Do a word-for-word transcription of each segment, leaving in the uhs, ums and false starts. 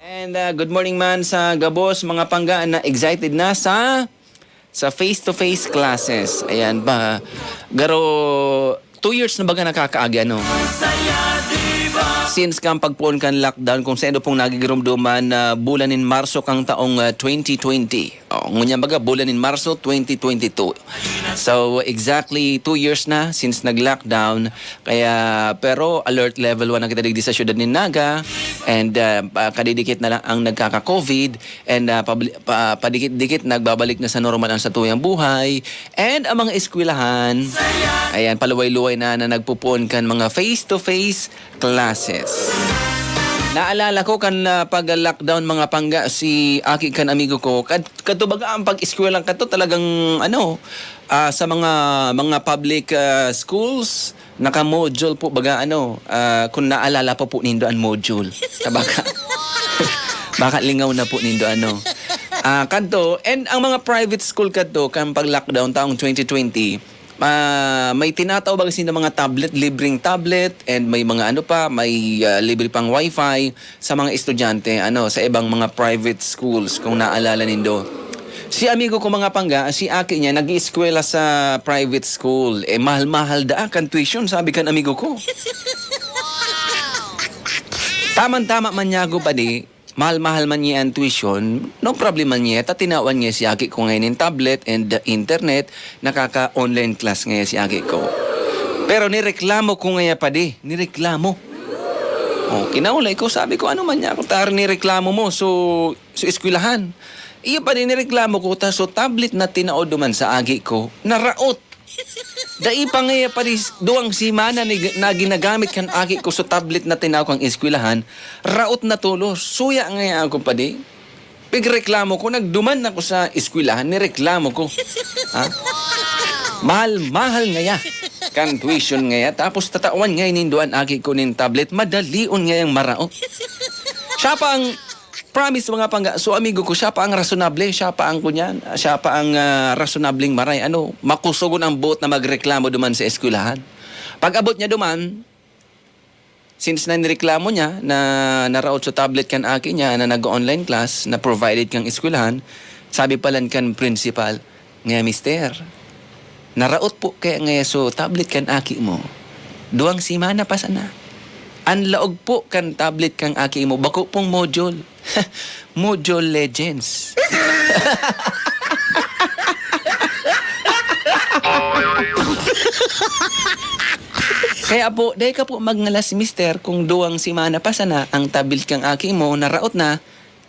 And uh, good morning man sa gabos, mga pangga na excited na sa sa face-to-face classes. Ayan ba? Garo, two years na baga nakakaagi, ano? Since kang pagpoon kan lockdown, kung saan pong nagigirumduman na bulan nin Marso kang taong uh, twenty twenty. Oh, ngunyan baga, bulan nin Marso twenty twenty-two. So, exactly two years na since nag-lockdown. Kaya, pero alert level one na kita digdi sa siyudad nin Naga. And uh, pa- kadidikit na lang ang nagkaka-COVID. And uh, pabli- pa- padikit-dikit nagbabalik na sa normal ang satuyang buhay. And ang mga eskwelahan, ayan, paluway-luway na na nagpupuon kan mga face-to-face classes. Naalala ko kan uh, pag-lockdown, mga pangga, si aki kan amigo ko, kad kadto baga ang pag-eskwela kadto talagang ano, ah, sa mga mga public ah, schools, naka-module po baga ano, ah, kung naalala pa po nindo an module. Sa baka, baka lingaw na po nindo ano. Ah, kadto, and ang mga private school kadto, kan pag-lockdown taong twenty twenty, ah, may tinatao baga sinda mga tablet, libreng tablet, and may mga ano pa, may ah, libre pang wifi sa mga estudyante, ano, sa ibang mga private schools, kung naalala nindo. Si amigo ko, mga pangga, si aki niya nag-ieskwela sa private school. Eh, mahal-mahal daa kan tuition, sabi kan amigo ko. Taman-tama man niya ako, padi, mahal-mahal man niya ang tuition, no problem man niya, ta tinawan niya si aki ko ngayon ng tablet and internet, nakaka-online class ngayon si aki ko. Pero nireklamo ko ngayon, padi, nireklamo. Oh, kinaulay ko, sabi ko, "Ano man niya ako, tar, nireklamo mo, so, so eskwelahan?" Iyo pa din nireklamo ko, ta so tablet na tinao duman sa aki ko, naraot. Dai pa nga pa di duwang semana ni, na ginagamit kan aki ko so tablet na tinao kang eskwelahan, raot na tulos. Suya nga ako pa di. Pigreklamo ko, nagduman ako sa eskwelahan, nireklamo ko. Ha? Mahal-mahal ngaya kan tuition ngaya, tapos tatawan ngaya nindo an aki ko nin tablet, madalion ngayang maraot. Siya pa ang, promise, mga pangga, so amigo ko, siya pa ang rasonable, siya pa ang kunyan, siya pa ang ah, rasonableng maray. Ano, makusogon ang buot na magreklamo duman sa eskwelahan. Pag-abot niya duman, since na nireklamo niya na naraot sa tablet kan aki niya na nag-online class na provided kang eskwelahan, sabi palan kan principal, "Nga, mister, naraot po kaya nga so tablet kan aki mo? Duwang semana pa sana. An laog po kan tablet kan aki mo, bako pong module." Module Legends. Kaya po, dai ka po magngalas, mister, kung duwang semana pa sana ang tablet kang aki mo naraot na,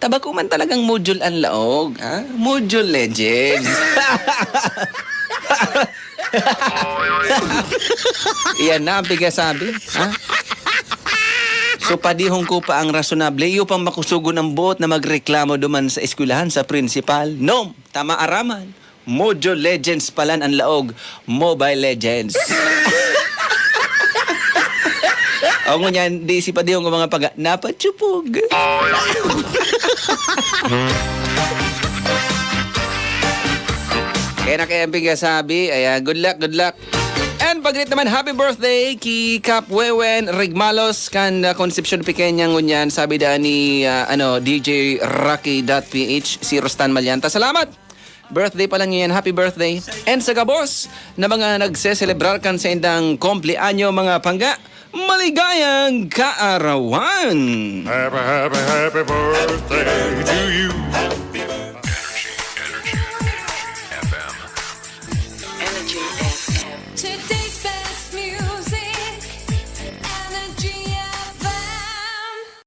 ta bako man talagang module an laog, ha? Module Legends. Iyan na ang pigasabi, ha? So, padihon ko pa ang rasonable, iyo pang makusugon ang buot na magreklamo duman sa eskwelahan, sa principal. Nom, tama araman. Module Legends palan an laog. Mobile Legends. O ngunyan, di si padihon ko mga paga, napatsupog. Kaya na kaya ang pigasabi. Ayan, good luck, good luck. And pag-greet naman, happy birthday ki Kap Wewen Rigmalos kan uh, Concepcion Pequeña ngunyan. Sabi da ni uh, ano, D J Rocky dot P H, si Rostan Malianta. Salamat! Birthday pa lang yan. Happy birthday! And sa gabos na mga nagseselebrar kan sa indang kompleanyo, mga pangga, maligayang kaarawan! Happy, happy, happy birthday!